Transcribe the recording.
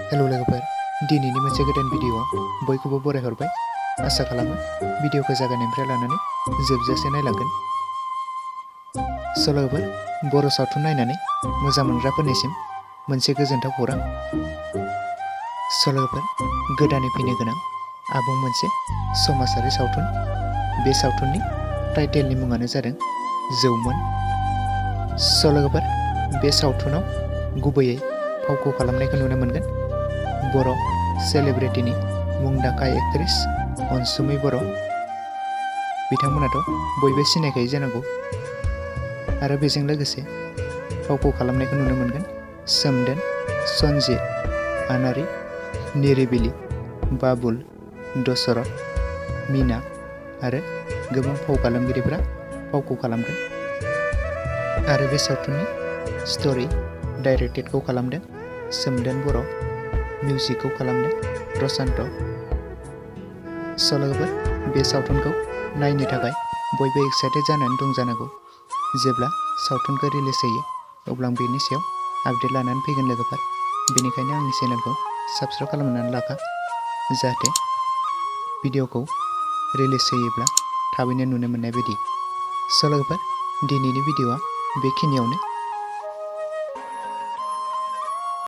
Hello लोगोफोर, दिनैनि मोनसे गोदान भिडिअआव बयखौबो बरायहरबाय। आसा खालामो भिडिअखौ जागायनायनिफ्राय लानानै जोबजासे नायलांगोन। लोगोफोर, बर' सावथुन नायनानै मोजां मोनग्राफोरनिसिम मोनसे गोजोनथाव खौरां। लोगोफोर, गोदानै फैनो गोनां आबुं मोनसे समाजारि सावथुन। बे सावथुननि टाइटेलनि मुङानो जादों जौमोन। लोगोफोर, बे सावथुनाव गुबैयै फावखौ खालामनायखौ नुनो मोनगोन बर' सेलिब्रिटिनि मुंदांखा एक्ट्रेस अनसुमै बर'। बिथांमोनाथ' बयबो सिनायखायो जानांगौ। आरो बेजों लोगोसे फावखौ खालामनायखौ नुनो मोनगोन सोमदोन, सनजित, आनारि, निरिबिलि, बाबुल, दशरथ, मीना आरो गोबां फाव खालामगिरिफोरा फावखौ खालामगोन। आरो बे सावथुननि स्ट'रि डाइरेक्टेडखौ खालामदों सोमदोन बर', मिउजिकखौ खालामदों प्रशान्त। लोगोफोर, बे सावथुनखौ नायनो थाखाय बयबो एक्साइटेड जानानै दं जानांगौ। जेब्ला सावथुनखौ रिलिज जायो अब्ला आं बेनि सायाव आपडेट लानानै फैगोन लोगोफोर। बेनिखायनो आंनि चेनेलखौ साबस्क्राइब खालामनानै लाखा, जाहाथे भिडिअखौ रिलिज जायोब्ला थाबैनो नुनो मोननाय बायदि। लोगोफोर, दिनैनि भिडिअआ बेखिनियावनो।